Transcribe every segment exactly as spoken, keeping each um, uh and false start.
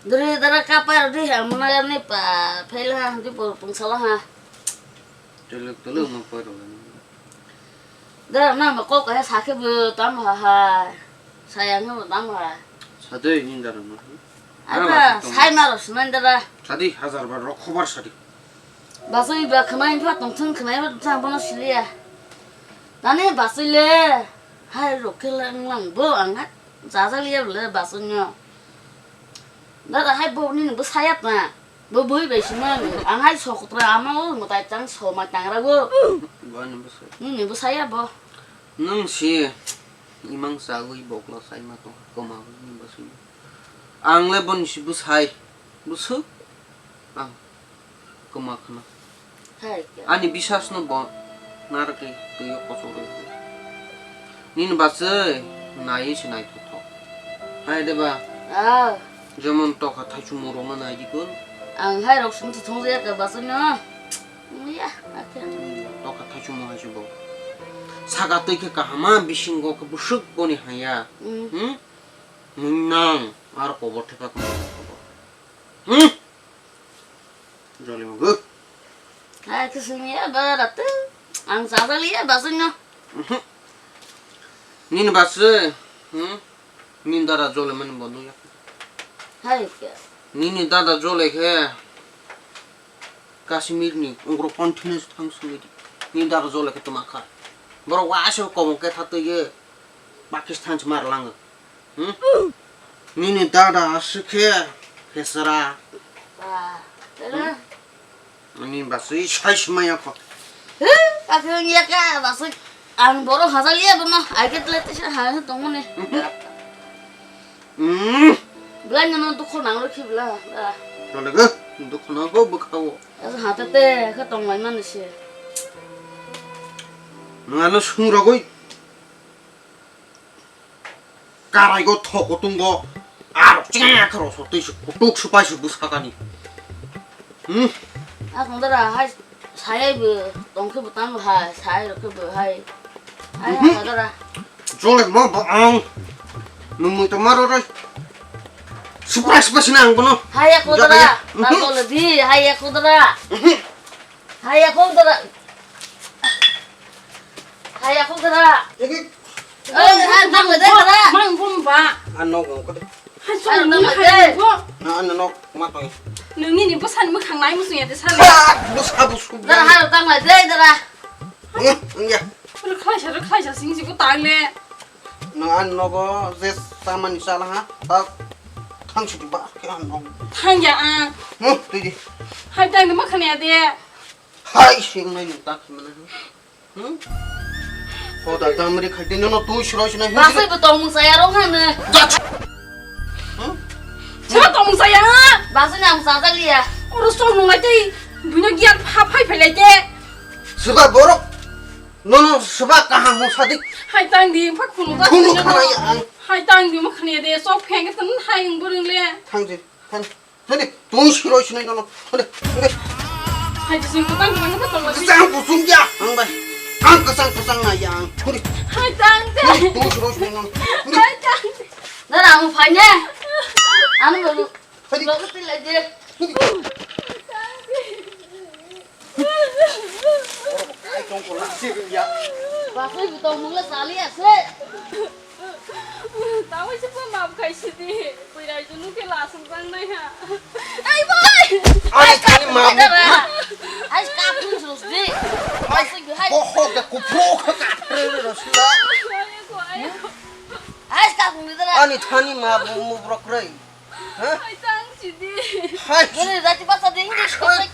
Duri dara kapai rodi ha muna ni pa phela ha di por pungsala ha. Tuluk tuluk mo poro. Dara na ma kok ha sakhe bu tam ha ha. Sayang bu tam ha. Sadoi ni dara no. Ara sai maro sunan dara. Sadi hajar bar rok khobar sadi. Basui ba khwnai pha tongthung khwnai pha tongthung bono siliya. Tani basui le hai rok khe lang lang bo ang ha jajaliya bole basui no. Dada hai bo nini bo saya ta. Bo bui bai sima ang hai sok tra ama o mutai tang so ma tang ra go. Bo ni bo saya. Nini bo saya bo. Nung si imang sagui bokla sai ma tong koma ni basui. Ang le bo ni si bo sai. Bo suk. Ang. Kwma khna. Hai khe. Ani bisas no bo narwgwi twi o kochok rwdi. Nini bachwi naiwi se naithothok. Hai de ba? Ah. Jemon tokha thaichumung rok no nai di kun. Ang hai rok sung thung ya ka bachwi no. Ya, akhe. Hmm, tokha thaichumung hai se bo. Saka twi khe kahama bisingo khe bwswk boni haya. Hmm. Hmm? Nung nang ar kobor theka khe. Hmm? Jolima go. Hai, kisini ya, bara tu. Ang sasali ya, basun no. Mhm. Nini basu, hmm? Nini dara jole mani bondo ya. Hai, kya? Nini dada jole khe Kashmir ni ungro continent thang sungwi di. Nini dada jole khe tuma kha. Borok wa ase komon khe thatwi ye Pakistan se mar lango. Hmm? Nini dada aswk khe khesra. Ba, tela. Ani basui sai sumaya kho. He, akhe ya ka basui. Ang boro hajaliya bono. Ai ke tele tisa ha tongmani. Hmm. Belai no dukho nang rokhi bela. Tole go dukho no go bwkha o. Asa hata te khe tong lai mani se. Nang ano sung rogoi. Karai go thok kutung go. Ar cheng khe rosotwi se kutuk supai se bwsakani. Hmm. Akong dara hai sayai bo tong khe bo tamo hai sai rok khe bo hai. Hai Mhm. Akong dara. Jole mo bo ang. Nung mui to maro roi. Supra supra sina ang bono. Hai akong dara. Jole ya. Ta Mhm. Jole di hai akong dara. Mhm. Hai akong dara. Hai akong dara. Egi. Oi, hai tang le dara. Mang bum ba. Ano go ko de. Hai so nang hai go. Na ano nok ma to. Nungni ni bwsani mwkhang nai muchung ya de sani. Ha, bwsa bwsu. Dara hai tang le dara. Hmm, ya. Rwkhlaisa, rwkhlaisa sing si ko tang le. Nang an nogo je samani sala ha, ta thang sidi ba khe an nogo. Thang ya ang. Hmm, tui di. Hai tang de ma khani ya de. Hai sing nai nung ta khimana. Hmm? Hoda damri khai de no tui siro sina. Basai bo tong mung saya rong hane. Jat. Hmm? Sa tong mung saya ha. Basai nang sa jaliya. Oro song nung lai tei. Buino giyan pha phai phai lai te. Suka borok. Nono seba kaham hung sadik. Hai tang di, phak phunu ta Phunu khana ya ang. Hai tang di, ma khani de, sok pheng ke tan hai ang burung le. Thang je, thang. Thani, tong siroi sinai nono. Thani, thani. Hai je sing tang ma ka tong. Kesang kusung ya, ang bai. Ang kesang kesang na ya ang. Thani. Hai tang de. Thani, tong siroi sinai nono. Thani. Hai tang de. Dara ang phai ne. Anu baru. Thani. Baru tilai de. Thani. Basai bo tongmung le sali ase. Tawai se pha map khai sidi. Pui rai junu khe la sung jang nai ha. Ai bai. Ai thani map. Ai ka phu sus di. Ai Basai bo hai. Bohok da kupro kha ka re re ro sila. Ai ko ai ko. Ai ka phu ni dara. Ani thani map mu brok rei. Ha? Hai tang sidi. Hai. Gini rati basa de English ko. Hai.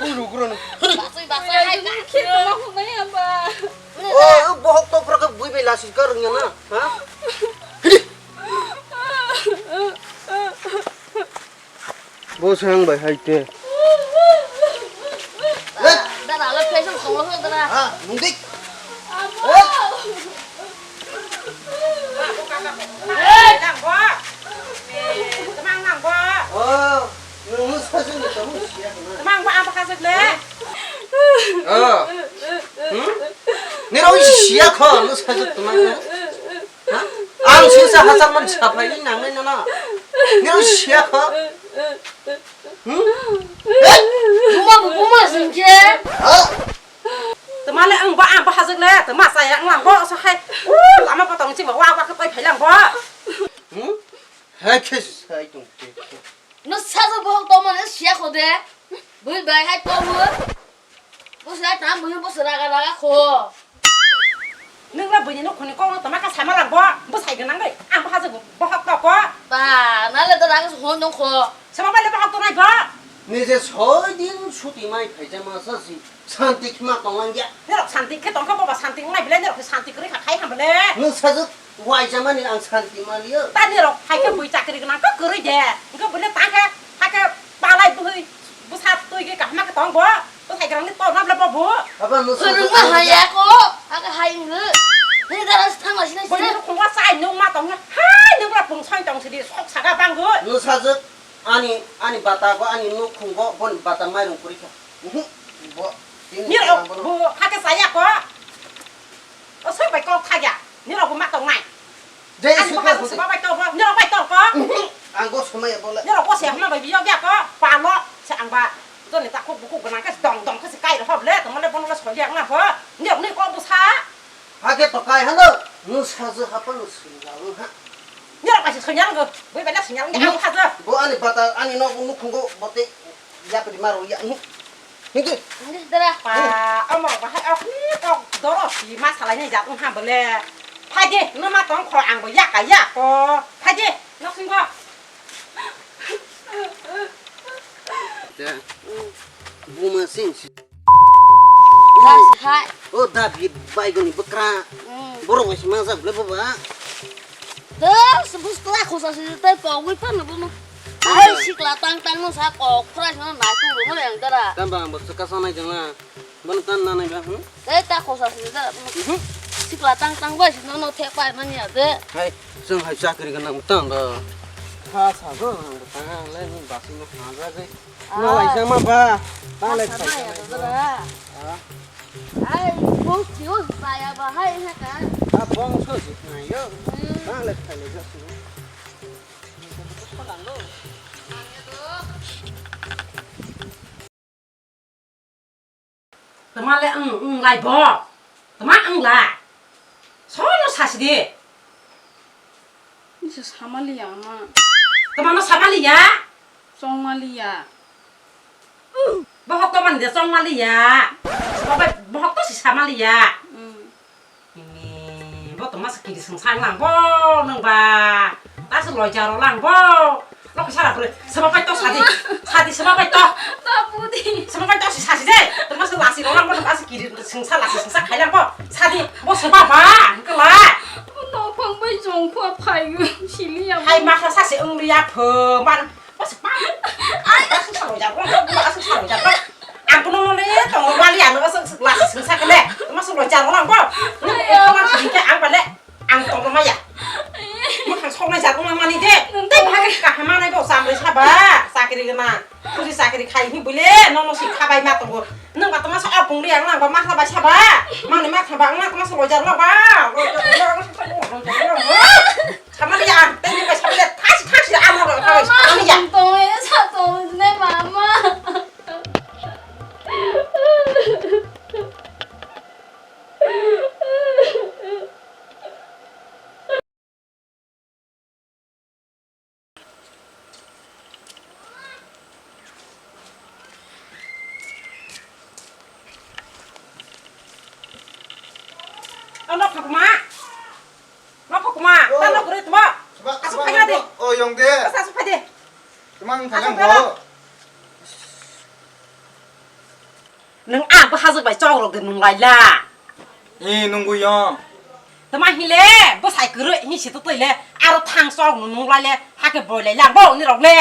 Kulu gurun. Basui basui hai ka. Kita mau main apa? Oh, bohok to pura ke bui bela sih kar nya na. Ha? Hidi. Bo sang bai hai te. Dara le fashion song lo dara. Ha, nungdik. Amo. Hey! Nang bo. Eh, temang nang bo. Oh, nung sajung ni kamu siap na. Temang bo apa kasih le? Oh. Hmm? Ni rau siap kho, nung sajung temang. Ha? Ang singsa hachal man sapai ni nang nai na. Nirok siya kho. Hmm? Buma, buma singke. Ha? Tma le ang ba, ang ba hajak le, tma saya ang lang bo, so hai. Uh, lama potong ching ba, wa, wa, khe pai phai lang bo. Hmm? Hai khe sai tong. No saja bohok tongmani siya kho de. Bui bai hai tongo. Bo sai tam bui bo sera ga ga kho. Nung la bui ni nok khoni kok no tama ka sama lang bo. Bo sai gwnang dei. Ang bo hajak bo hok tok ko. Ba, na le da rang hon dong kho. Sama bai le bo hok tonai bo. Ni je soi din suti mai phai jama sa si. Santi khma tonglang ya. Nirok santi khe tongkha boba santi wngnai belai nirok khe santi kwrwi kha khai ham bele. Nung sajwk waijamani ang santi maliyo. Ta nirok hai khe bui chakri gwnang khe kwrwi de. Hwnkhe bwle ta khe hai khe palai bwhwi bwsa twi khe kahma khe tong bo. Bwsai gwnang ni tor na bwle bo bo. Aba nung sajwk Kwrwngma ang haya ko. Aka hai wngkhe. Nini dara se thangma sinai Bui sinai. Nirok khungwa chai nung ma tong hai nung bra pung soi tong sidi sok saka bang bo. Nung sajwk Ani, ani bata ko, ani nukhung ko, boni bata mairung kwrwi kha. Mhm. Bo, tini Nirok, tang bono. Bo, hake saya ko. O, soi bai kok kha ya. Nirok bo ma tong nai. Jai Ani soi bo kha hasu soi. Seba bai to bo. Nirok bai to ko. Mhm. Ang go somai ya bole. Nirok bo se hama bai biyo ya ko. Palo, se ang ba. Joni ta khuk bukuk gwnang khe dong dong khe se kai ro hob le. Tongmale bono le soi ya na ho. Nirok ni ko bo sa. Hake to kai hano. Nu sa je hapa nu sui la ha. Nirok bai se soi ya ngo. Bui bai le soi ya ngo. Mhm. Ang ha je. Bo ani bata, ani no nukhung go bote. Yapri maro ya. Hinki. Hindi dara. Pa, omo bahai okhni kok doro si ma salai nai jat wngha bole. Phaidi, no ma tong kho ang bo yaka yako. Phaidi, no singo. Da. Buma sing si. Gas hai. O da bi bai goni bwkra. Mm. Borok bai si ma jak bole baba. Da, se bus kla khosa si tai pogwi pa no bono. Ai, sikla tang tang no sa kok phra sino na tu ro mo yang dara. Tamba ang baksa kasa nai jang na. Bono tan na nai ba, hmm? Dai ta khosa si dara. Mhm. Sikla tang tang bai sino no thek pai mani ya de. Hai, sung hai chakri gwnang tang da. Kha sa go ang tang le ni basi no kha ja ge. Ah. Na lai jang ma ba. Ta le kha sa ja ma ya nai da go. Dara. Ah. Ai, bo ki o sa ya ba hai ha ka. Ah, bong so ji na yo. Hmm. Ta le kha le ja su. Tama le ang, ang lai bo. Tama ang la. Sono sasi de. Nisa samali ya ma. Tama no samali ya. Song mali ya. Bohok to mani de chong mali ya. Bohok to si samali ya. Hmm. Ini, bo tongma se kiri sengsa lang bo, nang ba. Ta se loja ro lang bo. Lo ko sara bro. Sama pai to sadi. Sadi sama pai to. Ta pudi. Sama pai to si sasi de. Tongma se lasi ro lang bo, ta se kiri sengsa lasi sengsa khai lang bo. Sadi, bo se ba ba. Kela. No pang bai jong kho phai sili ya. Hai ma sa sasi ung ri ya pho man. Aswk pa. Ai, aswk salo jak, aswk salo jak. Ang kono le tong mali ano aswk aswk las sing sa kale. Tama solo jak lang bo. Ni ko ma sing ke ang bale. Ang tong ma ya. Mo khang sok na jak ma mani de. Te ba ke ka ha ma nai bo sam re sa ba. Sakri na. Kusi sakri khai hi bule. No no si kha bai ma tong bo. Nang ba tama sa apung ri ang lang ba ma kha bai sa ba. Ma ni ma kha ba ang tama solo jak lang ba. Samali ya, tei ni bai samali ya, thasi, thasi ya, amo bai, amo bai, samali ya. Tong, tong, sa tong, ne mama. Ano phakma? Ma phakma? Oh. Tano guri tma? Asuk phai de. Oh, yong de. Asuk phai de. Tma ang phai lang bo. Nwng ang bo hajak bai chok rok de nung lai la. Ni nungwi yong. Tama hile, bwsai kwrwi, hi si to twi le, aro thang chok no nung lai le, hake boi lai lang bo ni rok le.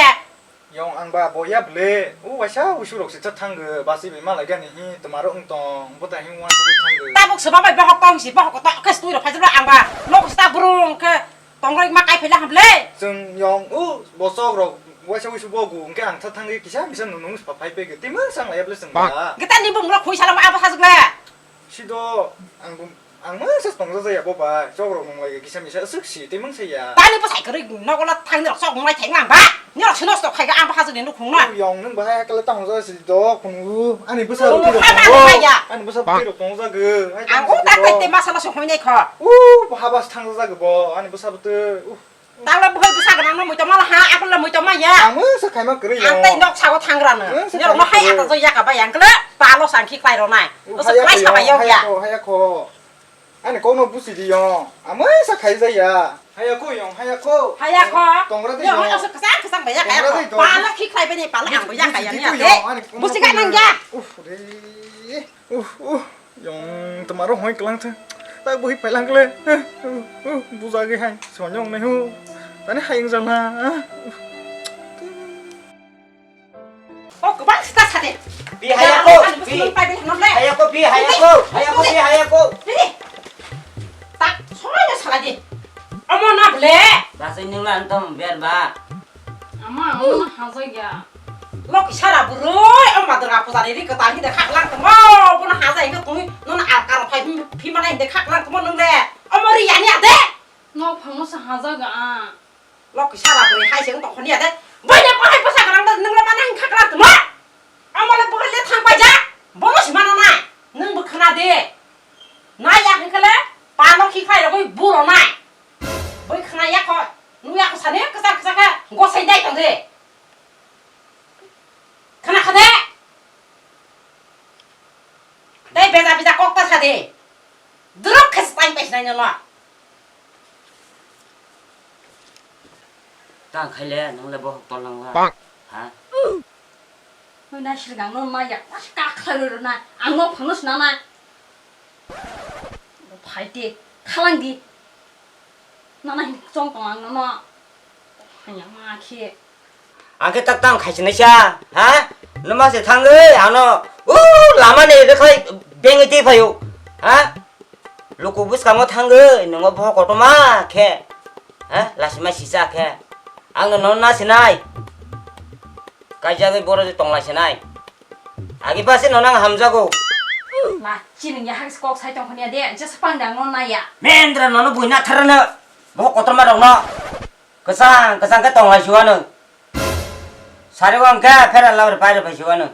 Yong ang ba boya ble, o waisa usu rok se cha thang ge, basi be ma lai gani hi, tama ro ung tong, bo ta hi wan bo thang ge. Tabuk se ba bai bohok tong si, bohok to khe stui ro phai jabra ang ba, nok sta burung khe tong roi ma kai phai la ham ble. Chwng yong o bosok rok waisa usu bo gu, hwnkhe ang cha thang ge kisa bisa nung nung sa phai pe ge, timo sang lai ya ble chwng ba. Gita ni bung rok khui salam abo hajak le. Sido ang bung Ang masa tongja jaya bo bai, chok rok nung lai kisa misa aswk si tei mangsa ya. Tani bwsai kwrwi nogo la thang norok chok nung lai thang lang ba. Norok se nosto khai ga ang bahai ni nukhung na. Yong nung bahai kala tong ja si do khunu. Ani bwsa bwtwi rok tongo. Ani bwsa bwtwi rok tong ja go. Ang o ta kai te masa la se hoi nai kho. U bahai bas thang ja go bo. Ani bwsa bwtwi. Tangla buhai bwsa gwnang no muitom mala ha, akol la muitom maya. Ang masa khaima kwrwi yo. Ang tei nok sago thangra no. Ang masa khaima kwrwi. Nirok no hai ata jo yaka bai ang kle palo sangkhi klai ronai. Bwsa klai sabai yo ya. Haya kho, haya kho. Ani kok no busi di yo. Ang masa khai ja ya. Haya kho yo, haya kho. Haya kho. Tongra de yo. Yo, asa kasang kasang bai ya kaya. Palo khi klai bani palo ang bo ya kaya ni ate. Busi ka nang ya. Uf re. Uh, uh, yong tamaro hoi klang thang. Tak bui pailang kle. Uh, uh, buja ge hai. Sonyong ne hu. Tani hai yang jala. Oh, kebang sita sate. Bi haya ko, bi. Haya ko, bi haya ko. Haya ko, bi haya ko. Ini. Tak, soalnya salah di. Omo na ble. Bahasa ini lah antum biar ba. Ama, ama haja ya. Lok isara burui, o madra pujari ri kwtal hinde khaklang tongmo, bono haja hinde tongwi, nono alkar phai phimana hinde khaklang tongmo nung de. Omo ri yani ade. Nok phangno sa haja ga a. Lok isara burui hai se tong khoni ade. Bai de bahai bwsa gwnang de nung le mana hin khaklang tongmo. Omo le bahai le thang bai ja. Bono si mana nai. Nung bo khna de. Nai ya hin kale, pano khi khai rogoi buro nai. Bai khna ya kho. Nung ya kho sani kwsa kwsa kha gosai dai tong de. Khna kha de. Tei beja beja kok ta sa de. Durok khe se pai pai sinai no. Tang khai le, nang le bohok tol nang la. Bang. Ha? Hoi na sirgang no ma ya, ka khlai ro na. Ang no phano sna na. Phai te, khalang di. Nana hin chong tong ang nono. Hanya ma khe. Ang khe tak tang khai sinai sa, ha? Numa se thangwi ano, u lama ni rwkhai bengwi twi phaio, ha? Luku bwskango thangwi nungo bohok kotorma khe, ha? Lasima sisa khe. Ang no na sinai. Kaijagwi boro je tonglai sinai. Agi pase no nang hamjago. Ma, chini ya hagis kok sai tong khania de, jesa pang dang no na ya. Mendra nono buina tharana. Bo kotorma rok no. Kesang, kesang ke tong lai suano. Sari wang ke phera lam re pai re pai suano.